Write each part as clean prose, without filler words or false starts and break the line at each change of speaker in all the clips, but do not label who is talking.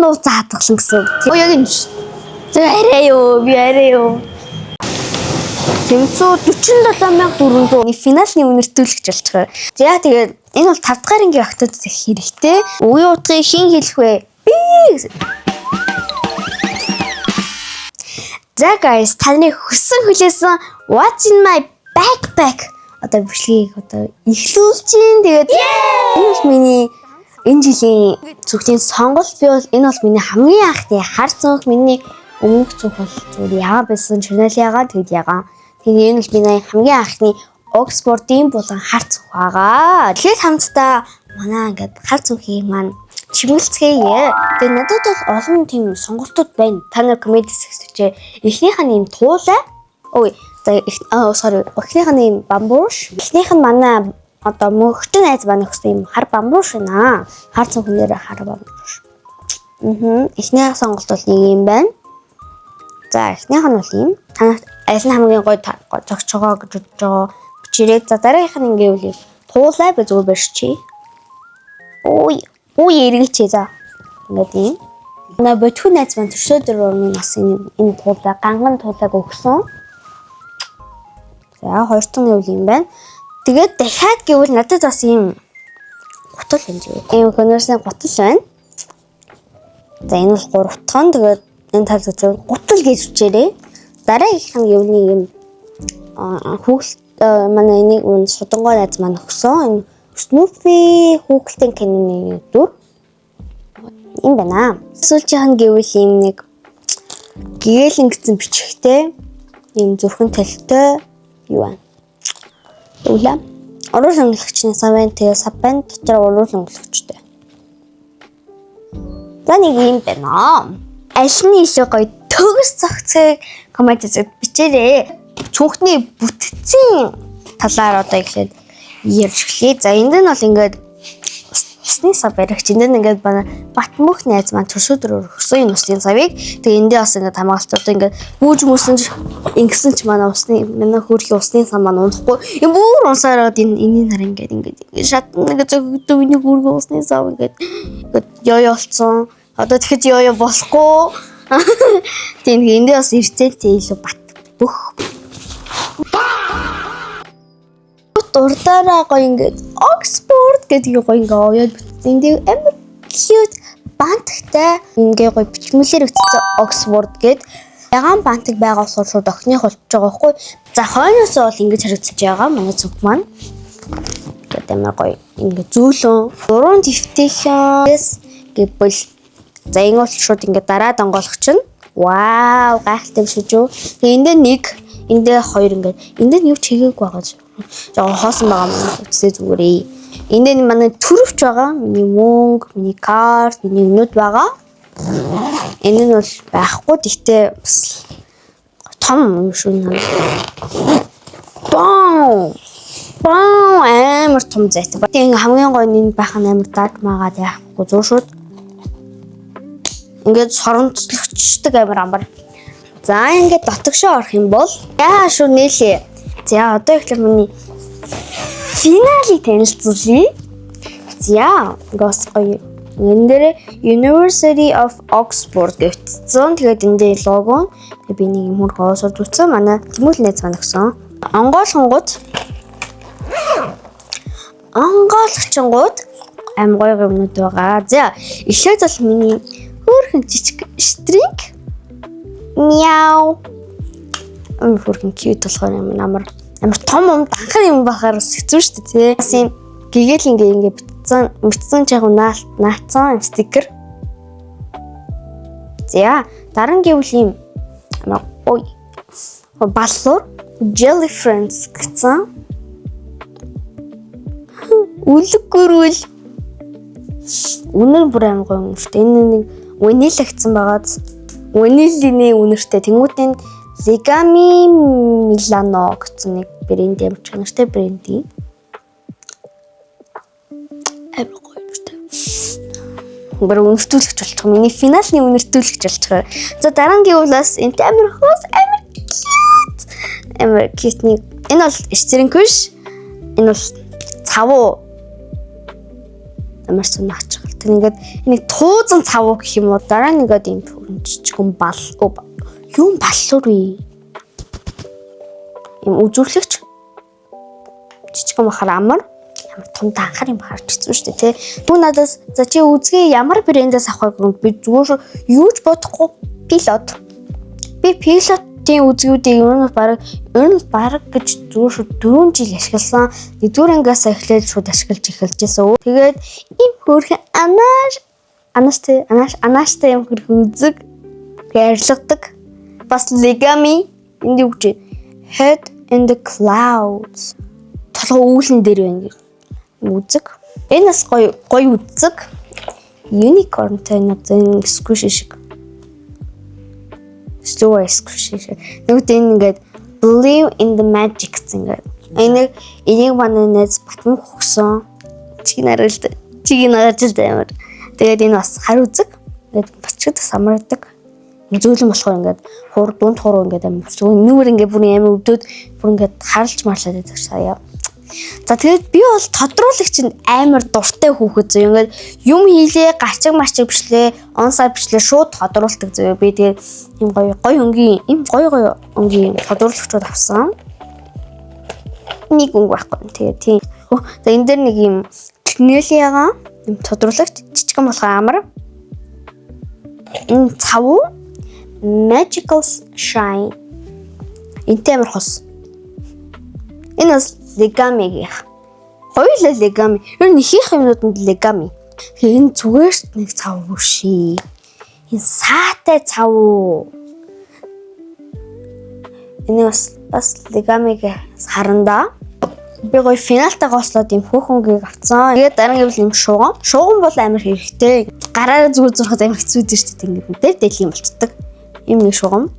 нууцаа хадгалсан гэсэн. Оо яг энэ шүү. Зөв арай юу, би арай юу. Тэмцүү 47,400 финалны үнэртүүлэгч болчихоо. За тэгээд энэ бол 5 дахь ангийн охтууд их хэрэгтэй. Үгийн утгыг хэн хэлэх вэ? Би гэсэн. За guys, та нарын хүссэн хүлээсэн "What's in my backpack" одоо бичлэгийг одоо эхлүүлж чинь. Тэгээд энэ бол миний энэ жилийн цүнхний сонголт. Би бол энэ бол миний хамгийн анхны хар цүнх, миний өмнөх цүнх бол зүгээр ягаан байсан, Chanel ягаан, тэгээд ягаан. Тэгээд энэ бол миний хамгийн анхны Oxford-ийн булан хар цүнх байгаа. Тэгэхээр хамтдаа манай ингээд хар цүнхийг маань чимгэлцгээе. Тэгээд надад бол олон тийм сонголтууд байна. Та нар comment хэсэгчээ. Эхнийх нь ийм туулай. Ой, за аа, sorry. Эхнийх нь ийм бамбууш. Эхнийх нь манай одоо мөнхтөн найз маань өгсөн ийм хар бамбууш байна. Хар цүнхэн дээр хар бамбууш. Мм. Эхнийх сонголт бол нэг юм байна. За, эхнийх нь бол ийм. Танарт аль нь хамгийн гоё зогч байгаа гэж бодож байгаа бичээрэй. За, дараагийнх нь ингээд үл туулай, би зүгээр барьчих. Ой, ой, эргээч за. Ингээд ийм. Манай бодхоо найз маань төрсөө дөр минь бас энэ туулай, ганган туулайг өгсөн. За, хоёр дахь нь гэвэл юм байна. Тэгээд дахиад гэвэл надад бас ийм гутал юм зүгээр. Ийм хөнөөсний гутал байна. За, энэ бол гурав дахь нь. Тэгээд энэ тал гэж гутал гэж бичээрэй. Дараагийнх нь гэвэл нэг юм хүүхэлт, манай энийг судангой найз маань өгсөн. Энэ Snoopy хүүхэлтийн киноны дүр юм байна. Сүүлчийнх нь гэвэл ийм нэг гэгээлэн гэсэн бичгтэй ийм зүрхэн толтой юу байна. Өглөө. Уруул өнгөлөгчний сав байна. Тэгээ сав байна. Дотор уруул өнгөлөгчтэй. За, нэг юм байна. Аль нь илүү гоё төгс зохицыг comment хэсэгт бичээрэй. Цүнхний бүтцийн талаар одоо эхлээд ярьж эхлэе. За, энд нь бол ингээд усны сав баригч. Энд нь ингээд манай Батмөх найз маань төрсөдөр өгсөн энэ усны савыг. Тэгээ эндээ бас ингээд хамгаалт, одоо ингээд гүүж мүсэн ч ингэсэн ч манай усны, манай хөөрхий усны сав маань унахгүй. Юм бүр унсаараад энэ энийг хар ингээд ингээд ингээд шатна, ингээд зөгдөө миний хөөрхий усны сав ингээд ингээд ёо ёолцсон. Одоо тэгэхэд ёо ёо болохгүй. Тийм, эндээ бас эрцээлтэй илүү бат бөх урдаараа гоё ингээд Oxford гэдэг гоё ингээ оёод бүтсэн. Энд амар cute бантагтай ингээ гоё бичмэлээр өгсөн Oxford гэд ягаан бантаг байгаа болохоор шууд охиных болчихж байгаа байхгүй. За, хойноос бол ингэж харагдаж байгаа манай цүнх маань. Тэгээд амар гоё ингээ зөөлөн. Гурван төвтэйхээс гэвэл за, энэ бол шууд ингээ дараад онгойлох чинь. Вау, гайхалтай биш үү? Тэгээ эндээ нэг, эндээ хоёр, ингээд эндээ нь юу ч хийгээгүй байгаа. Жоо хоосон байгаа юм. Үсээ зүгээрээ. Энд дээр манай төрөвч байгаа. Миний мөнгө, миний карт, миний өнөд байгаа. Энэ нь бол байхгүй. Гэхдээ бас том юм шүү нэ. Баа! Баа, амар том зайтай. Тэгээ ингээ хамгийн гоё нь энэ байх нь амар даг магаад яахгүй зөө шууд. Ингээд соронцлогчдаг, амар амар. За, ингээд дотогшоо орох юм бол яа шүү нээлээ. За, одоо ихлээр миний финалыг танилцуулъя. За, гос гоё. Энэ дээр University of Oxford гэвтсэн. Тэгээд энэ дээр лого. Тэгээд би нэг юм хөрх оосоор зүтсэн. Манай Тэмүүл найз маань өгсөн. Онгойлгонгууд онгойлгочингууд аим гоё юмнууд байгаа. За, эхлээд бол миний хөөрхөн жижиг string. Мяу. Амар хөөрхөн cute болохоор амар амар амар том юм данхар юм байхаар бас хэцүү шүү дээ, тий. Бас юм гэгээл ингээ ингээ битсэн битсэн ч яг наал наацсан стикер. За, дараа нь гэвэл ийм амар ой баллуур Jelly Friends гэсэн үлэг гөрүүл. Үнэр бүр амар гоё юм шүү дээ. Энэ нэг ванил гэсэн байгааз ванилины үнэртэй. Тэнгүүтээ Legami Milano гэсэн нэг брэнд, амар чанартай брендийн. Амар гоё юм шүү дээ. Бүр үнэртүүлэгч болчих. Миний финалны үнэртүүлэгч болчих. За, дараа нь гэвэл бас энэ амар хөс, амар cute. Амар cute нэг энэ бол string биш. Энэ бол цавуу амар сонь аач. Тэр ингээд нэг туузан цав уу гэх юм уу. Дараа нь ингээд ийм жижигэн бал юм баллуур вэ? Ийм үзүүрлэгч жижигэн бахар амар ямар том данхар юм харж хэцүү шүү дээ, тий. Бүү надаас за чи үзгээ ямар брэндээс авах вэ гэвэл би зүгээр юу ч бодохгүй Pilot. Би Pilot-ийн үзгүүдийг ер нь бараг гэж зүгээр шүү 4 жил ашигласан. Нэгдүгээр ангиас эхлээд шууд ашиглаж эхэлж байсан. Тэгээд ийм хөөрхөн анааш анааштай анааш анааштай юм хөөрхөн үзэг арилгадаг. Бас Legami, энд юу гэж, "Head in the clouds", толгой үүлэн дээр байна гэж үзэг. Энэ бас гоё гоё үзэг. Unicorn-тай надад squishy шиг. Slow squishy шиг. Нөгөөд энэ ингээд "Believe in the magic" гэсэн ингээд. Энийг манай найз Батман өгсөн. Чиг наралд. Чиг нарж л амар. Тэгээд энэ бас хар үзэг. Тэгээд бачгад бас амардаг. Зөөлөн болохоор ингээд хур дунд хуруу ингээд амар нүүр ингээд бүр амар өвдөд бүр ингээд харалж марлаад байдаг сая. За, тэгээд би бол тодруулагчинд амар дуртай хүүхэд зөө. Ингээд юм хийлээ, гарчиг марчиг бичлээ, онсаар бичлээ, шууд тодруулдаг зөө. Би тэгээд ийм гоё гоё өнгийн, ийм гоё гоё өнгийн тодруулагчуд авсан. Нэг өнгө байхгүй. Тэгээд тийм. За, энэ дээр нэг юм тнэлияга юм тодруулагч, жижигэн болохоор амар. Энэ цав уу? Magical Shine. Энтэй амар хос. Энэ бас Legami-гийнх. Хоёулаа Legami. Ер нь ихэнх юмнууданд Legami. Тэгэхээр энэ зүгээр ч нэг цав биш. Энэ саатай цав уу? Энэ бас Legami-г харандаа. Би гоё финалтаа гослоод юм хөөхөнгийг авцсан. Тэгээд дараа нь гэвэл юм шугам. Шугам бол амар хэрэгтэй. Гараараа зүгээр зурхад амар хэцүү дээ шүү дээ. Ингээд дэв дэлхийн юм болцдог. Ийм нэг шугам.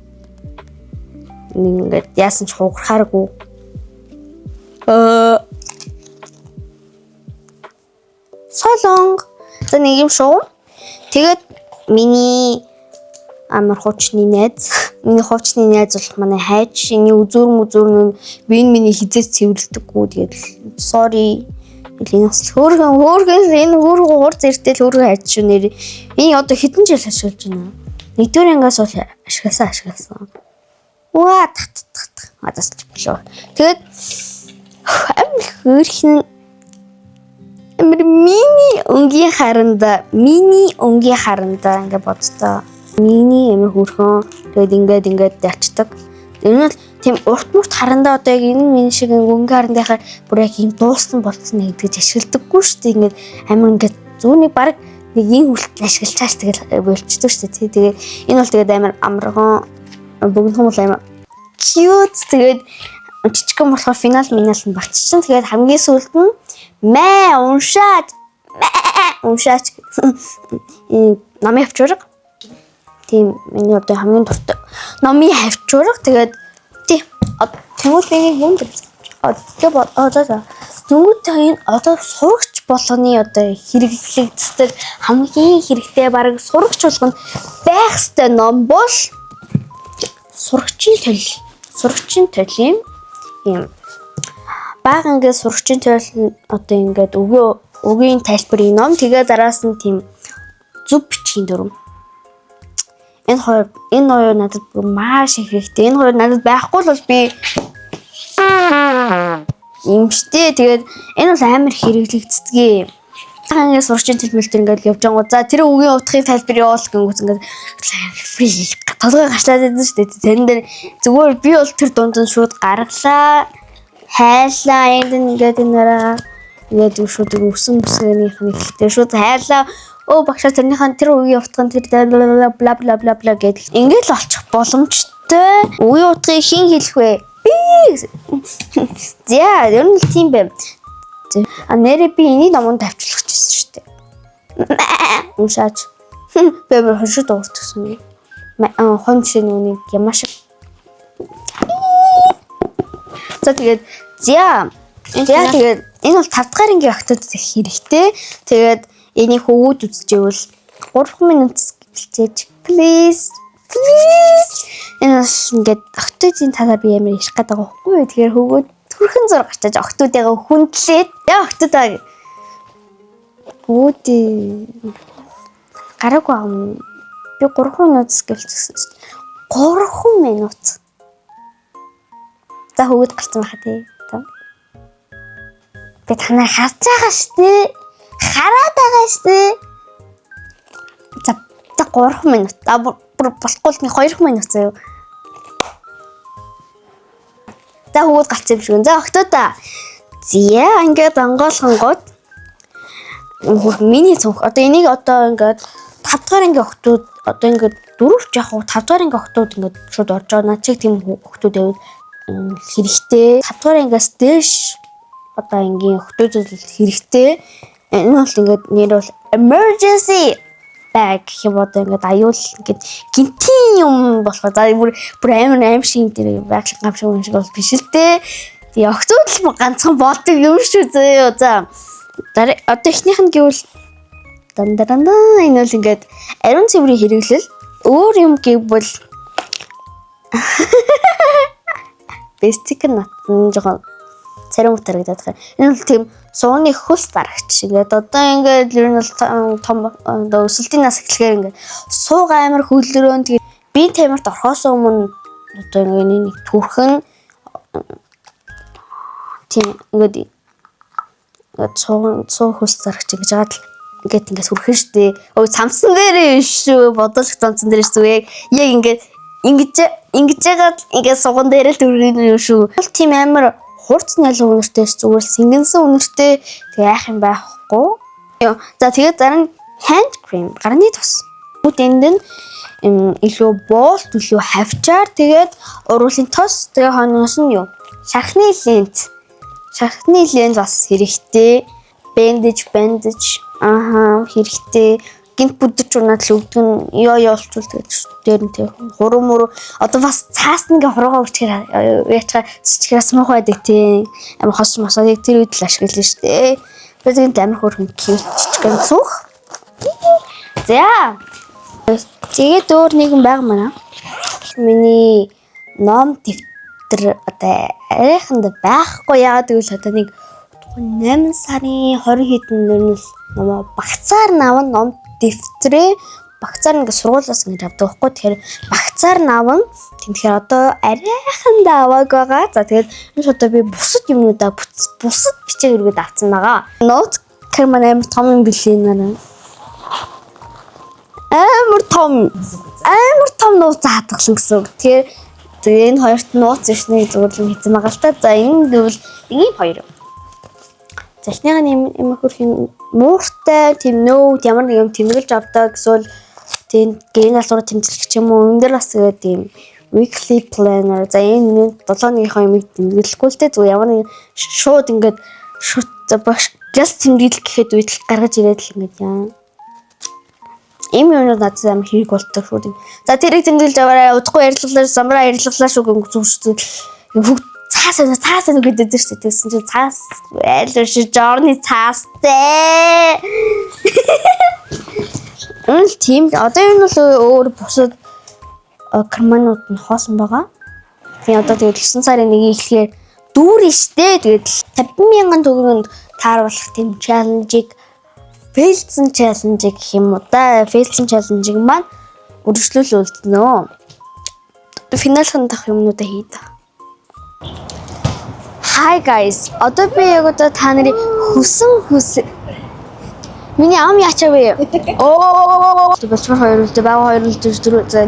Нэг ингээд яасан ч хугархааргүй. Солонг. За, нэг юм шугам. Тэгээд миний амар хуучны найз, миний хуучны найз болох манай хайж, энэ үзүүр мүзүүр нь би энэ миний хизээч цэвэрлэдэггүй. Тэгээд sorry. Энэ бас хөөрхөн хөөрхөн, энэ хөөрхөн хурц зэрэгтэй л хөөрхөн хайж шүү нэр. Энэ одоо хэдэн жил ашиглаж байна. Нэгдүгээр ангиас бол ашигласан ашигласан. Уа, тах тах тах. Надаас болоо. Тэгээд амар хөөрхөн амар мини өнгийн харанда, мини өнгийн харанда ингээ боддоо. Мини амар хөөрхөн. Тэгээд ингээд ингээд ялчдаг. Энэ бол тийм урт мурт харандаа одоо яг энэ миний шиг өнгө харандынхаа бүр яг юм дууссан болцсон нэгдэж ашигладаггүй шүү дээ. Ингээд амар ингээд зүүнний баг нэг ийм хүртэл ашиглачааш тэгэл болчдөг шүү дээ. Тэгээ энэ бол тэгээд амар амархан, богинохон бол амар cute, тэгээд жижигхэн болохоор финал минал нь болчихсон. Тэгээд хамгийн сүүлд нь мэ уншаад мэ уншаач энэ номын хавчурга. Тийм, миний одоо хамгийн дуртай номын хавчурга. Тэгээд тий тэгвэл би юм одоо одоо за Тэнгүүд энэ одоо сурагч болгоны одоо хэрэглэгддэг хамгийн хэрэгтэй, баг сурагч болгонд байх ёстой ном бол сурагчийн толь. Сурагчийн толь юм бага ингээд сурагчийн толь одоо ингээд үгийн тайлбарын ном, тэгээ дараас нь тийм зөв бичгийн дүрэм. Энэ хоёр надад бүр маш их хэрэгтэй. Энэ хоёр надад байхгүй л бол би юм штэ. Тэгээд энэ бол амар хэрэглэгддэг. Ингээд сурагчийн төлбөл төр ингээд явж байгаа. За, тэр үгийн утгын тайлбар явуул гингүүт ингээд толгой гашлаад байсан шүү дээ. Тэрэн дээр зүгээр би бол тэр дунд нь шууд гаргалаа. Хайлаа, энд ингээд энэ нараа ингээд шууд өсөн бүсгэнийх нь ихтэй шууд хайлаа. Өө, багшаа, тэрнийхэн тэр үгийн утга нь тэр бла бла бла бла бла гэдэл ингээд л олчих боломжтой. Үгийн утгыг хэн хэлэх вэ? Би. За, ер нь л тийм байв. А нэрээ би энийг номонд тавьчлах гэсэн шүү дээ. Уншаач. Би амар хоншид уурчихсан юм. Хон жишээ нүг ямаа шиг. За, тэгээд за за тэгээд энэ бол 5 дахь ангийн охтуудад их хэрэгтэй. Тэгээд энийг хөвгүүд үзчихвэл 3 минут skip лцээж, please, please. Энэ бас ингээд охтуудын талаар би амар ярих гэдэг байгаа байхгүй юу? Тэгэхээр хөвгүүд түрхэн зур гарчаж охтуудыгаа хүндлээд яа охтуудаа Хүүдээ гараагүй юм. Би 3 минут гэлцсэн шүү дээ. 3 минут. За, хөвгүүд гарсан байхаа тий. За. Би та нар харж байгаа шүү дээ. Хараад байгаа шүү дээ. За за, 3 минут. А, бүр болохгүй л нэг 2 минут заяа. За, хөвгүүд гарсан юм шиг. За, октоодаа. Зя, ингээд онгойлгонгууд миний цүнх. Одоо энийг одоо ингээд 5 дугаар ангийн охтууд, одоо ингээд дөрөв яг 5 дугаар ангийн охтууд ингээд шууд орж байгаа. Над чиг тийм охтууд байвал хэрэгтэй. 5 дугаар ангиас дээш одоо ангийн охтуудад хэрэгтэй. Энэ бол ингээд нэр бол emergency bag гэх юм, одоо ингээд аюул, ингээд гинтийн юм болохоор, за, бүр бүр амар аим шиг юм дээр байгалийн гам шиг юм шиг бол биш л дээ. Тэгээ охтууд л ганцхан болдог юм шүү зөө. За, одоо эхнийх нь гэвэл дандаранда, энэ бол ингээд ариун цэврийн хэрэглэл. Өөр юм гэвэл бестик натсан жоохон царим мут харагдаад байна. Энэ бол тийм сууны хөлс дарагч. Ингээд одоо ингээд ер нь бол том одоо өсөлтийн нас эхлэхээр ингээд сууг амар хөлрөөн, тэгээд биеийн тамирт орохоос өмнө одоо ингээд нэг түрхэн, тийм, ингээд ингээд суу хөлс дарагч ингэж жаад л ингээд ингээд хүрхэн штэ. Ой, цамцсан дээр биш шүү. Бодолч цамцсан дээр шүү. Яг яг ингээд ингэж ингэж яагаад ингээд суган дээр л түрхэн юм шүү. Бол тийм амар хурц нялуу үнэртэй, зүгээр л сэнгэнсэн үнэртэй, тэг яах юм байхгүй. За, тэгээд дараа нь hand cream, гарны тос. Бүгд энд нь илүү боолт, илүү хавчаар, тэгээд уруулын тос, тэгээ хойноос нь юу? Шархны лент. Шархны лент бас хэрэгтэй. Bandage, bandage ааха хэрэгтэй. Гинт бүдэрч унаад л өвдгөн ёо ёо болчвол тэгээд дээр нь тэг хуруу муруу, одоо бас цаас нь ингээ хуруугаа өчгөр яачаа цэцгээс муухай байдаг тий. Амар хос мосоо яг тэр үед л ашиглана шүү дээ. Би тэгээд амар хөөрхөн жижигхэн цүнх. За. Тэгээд өөр нэгэн байгаа маа. Миний ном дэвтэр одоо арайханд байхгүй. Яагаад гэвэл одоо нэг 8 сарын 20 хэдэн нэр нь номоо багцаар навна, ном дэвтрээ багцаар ингээ сургуулиас ингэж авдаг байхгүй. Тэгэхээр багцаар навна. Тэгэхээр одоо арайхандаа авааг байгаа. За, тэгээд энэ одоо би бусад юмнуудаа бусад бичиг өргөд авсан байгаа. Ноут маань амар том юм билээ нараа. Амар том, амар том нууц хадгалсан гэсэн үг. Тэгэхээр тэгээ энэ хоёрт нууц биш, нэг зүгээр л хийсэн байгаа л та. За, энэ гэвэл ийм хоёр. За, эхнийх нь юм хөрхийн мууртай тийм нөөд ямар нэг юм тэмдэглэж авдаг эсвэл тийм гэрийн даалгавраа тэмдэглэх ч юм уу. Энэ дээр бас тэгээд тийм weekly planner. За, энэ 7 хоногийнхоо юмыг тэмдэглэхгүй л те, зүгээр ямар нэг шууд ингээд шууд багш гяс тэмдэглэх гэхэд үед л гаргаж ирээд л ингээд яа. Ийм юмнууд надад амар хэрэг болдог шүү. За, тэрийг тэмдэглэж аваарай. Удахгүй ярилцлаа, самраа ярилцлаа шүү гэх зүг шүү. Бүгд цаас байна, цаас байна гэдэг шүү дээ. Тэгсэн чинь цаас айл шиг жорны цаастай. Энэ л тийм, одоо энэ бол өөр бусад карманууд нь хоосон байгаа. Тийм, одоо тэгээд 9 сарын 1-ийн эхлэхээр дүүрэн штэ. Тэгээд 50 мянган төгрөгөнд тааруулах тийм challenge-ийг, fail-дсэн challenge гэх юм уу да. Fail-дсэн challenge-ийг маань үргэлжлүүл үлдэнэ. Финалын дах юмнуудаа хийдэг. Hi guys. Одоо би яг одоо та нарын хүсэн хүс. Миний ам яачаа вэ? Оо. Болчмор хоёр үлдээ, бага хоёр үлдээ, дөрөв, за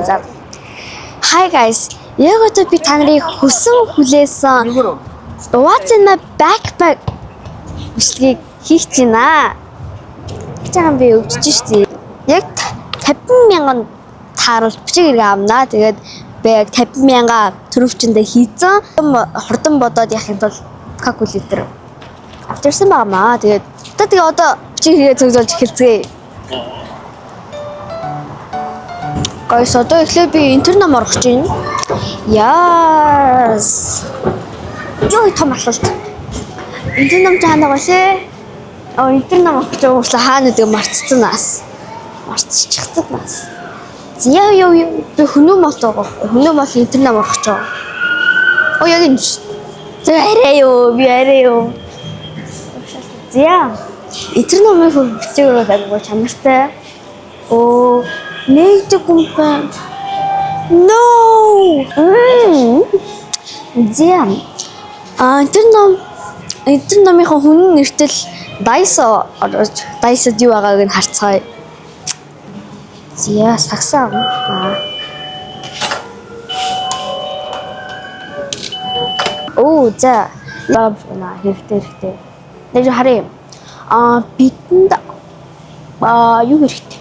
за. Hi guys. Яг одоо би та нарын хүсэн хүлээсэн "What's in my backpack" бичлэгийг хийх гэж байна. Гэж байгаа би өвдөж штий. Яг 50 мянган тааруул бичиг хэрэг авнаа. Тэгээд би яг 50 мянга төрөвчөндөө хийцэн. Хурдан бодоод яхахын тулд calculator авчирсан байгаамаа. Тэгээд одоо тэгээ одоо бичиг хэрэгээ зөгзүүлж эхэлцгээе. Guys, одоо эхлээд би интерном орох гэж байна. Яас. Юу том алхалт. Интерном ч хаана байгаа лээ? Аа, интерном орох гэж уучлаа, хаана гэдэг мартцсан нас. Мартчихсан нас. За, яа яа, би хөнөө мол байгаа. Хөнөө мол интерном орох гэж байгаа. Оо, яг энэ. За, арай юу, би арай юу. За. Эдгээр номын хөр бичиг бол айгүй чанартай. Оо, нэгдэг юм байна. No. Зэм. А тэр номынхоо хүн нэртэл Daiso орж Daiso-д юу байгааг нь харцгаая. Зя сагсаа. Аа. Оо, за. Яа, хэрэгтэй хэрэгтэй. Нэг харъя. Аа, бидэнд юу хэрэгтэй?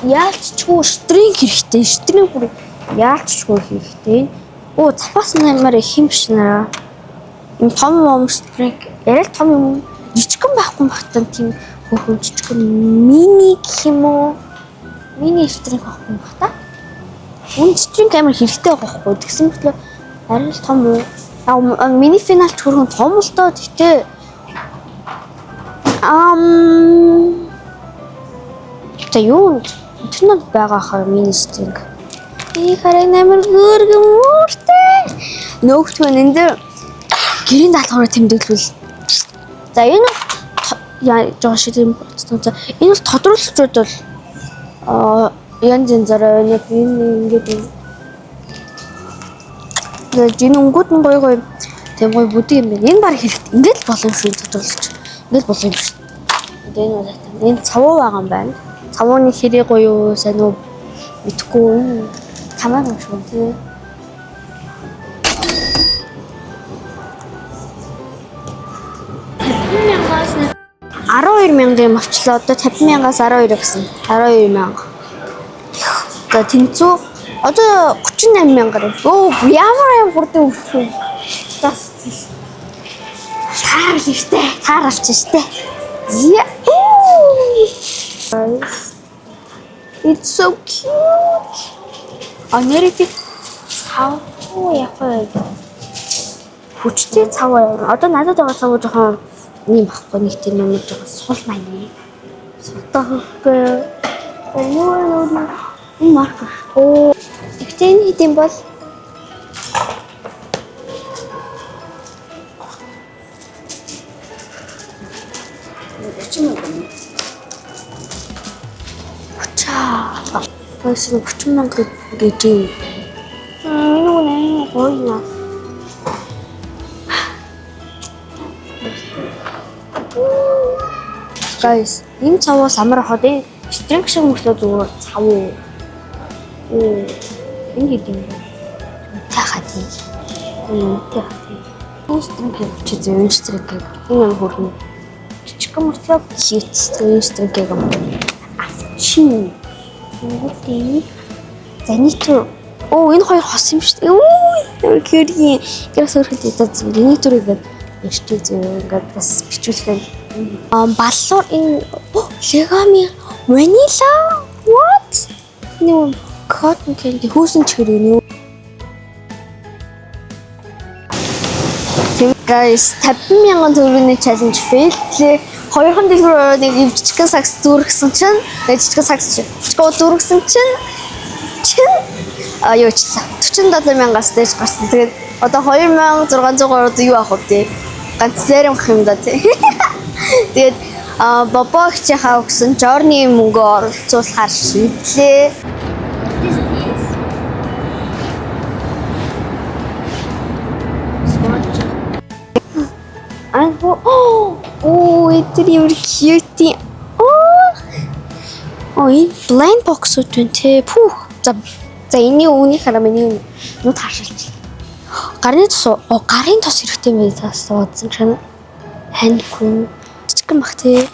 Яалччгүй string хэрэгтэй. String бүр яалччгүй хэрэгтэй. Оо, запас нэмэр их юм биш нараа. Юм том юм string. Яриа л том юм. Жижигхэн байхгүй багтан тийм хөөхөн жижигхэн мини гэх юм уу? Мини string байхгүй байх та. Үн string амар хэрэгтэй байгаа байхгүй. Тэгсэн мэтлээ арай л том уу? Яг мини финал ч хөрхөн том л доо. Гэтэ за юу тэр нэг байгаа хаа мини string. Ий хараа амар хөөргөн мөртэй. Нөгөөтгөө энэ дээр гэрийн даалгавраар тэмдэглүүл. За, энэ яа жоо шиг юм бодсон. За, энэ бол тодруулагчуд бол янз янзаараа байна. Энэ ингээд юм. Тэгээд энэ өнгүүд нь гоё гоё тийм гоё бүдэг юм байна. Энэ баг хэрэгтэй. Ингээд л болно шүү тодруулагч. Ингээд л болно юм шүү. Одоо энэ бол энэ цавуу байгаа юм байна. Цавууны хэрэг гоё юу, сайн уу мэдэхгүй, энэ тамаг юм шиг байна тий. Мянгаас 12 мянга юм авчлаа. Одоо 50 мянгаас 12 гэсэн. 12 мянга. За, тэнцүү. Одоо 38 мянгаар. Өө, ямар юм хурдан өгөх юм. Бас таар хэрэгтэй. Таар авчих штэ. Зя. It's so cute. А нэрээ би цав яг вэ? Хүчтэй цав яа. Одоо надад байгаа цав жоохон юм багхгүй, нэг тийм юм жоохон сул маяг. Султаа хөхгүй. Юу юу энэ маркер. Оо. Гэхдээ энэ хэд юм бол?
30 мянга.
Учаа. Тэгсэн 30 мянга гэж юм. Энэ үнэ гоё наа. Guys, энэ цаваас амар хот энэ string шиг мөртлөө зүгээр цав уу. Оо, энэ хэд юм бэ? Таахад юм. Таахад. Энэ string чи зөв, энэ string. Энэ амар хөөрхөн. Жижигхэн мөртлөө cute энэ string юм. Авчи. Тэнгүүт энийг за нэг Оо, энэ хоёр хос юм шүү дээ. Үу, кэргийн. Яг сөөрхөд идэж зөв. Энийг түр ингээд ярьчих зөв, ингээд бас бичүүлэх юм. Аа, баллуур энэ легами ванила, what? Нэг cotton candy хөөсөн чихэр юу? Тийм guys, 50 мянган төгрөгийн challenge fail длээ. Хоёрхан дэлгүүр ороод нэг жижигхэн сагс зүүргсэн чинь, нэг жижигхэн сагс жижигхэн зүүргсэн чинь а юу ч 47 мянгаас дээш гарсан. Тэгээд одоо 2603 юу авах вэ? Ганц зарим юм да тий. Тэгээд а Бобо ихчийнхаа өгсөн Жорны мөнгө оролцуулахар шийдлээ.
What is this? Sponge.
Аа, оо, энэ ямар cute. Оо. Оо, энэ blind box-ууд байна те. Пүүх. За за, энэний үүнийг хараа, миний нүд харшилж. Гарын тос оо, гарын тос хэрэгтэй юм байна. Цаас бодсон чинь hand cream жижигхэн бах тий.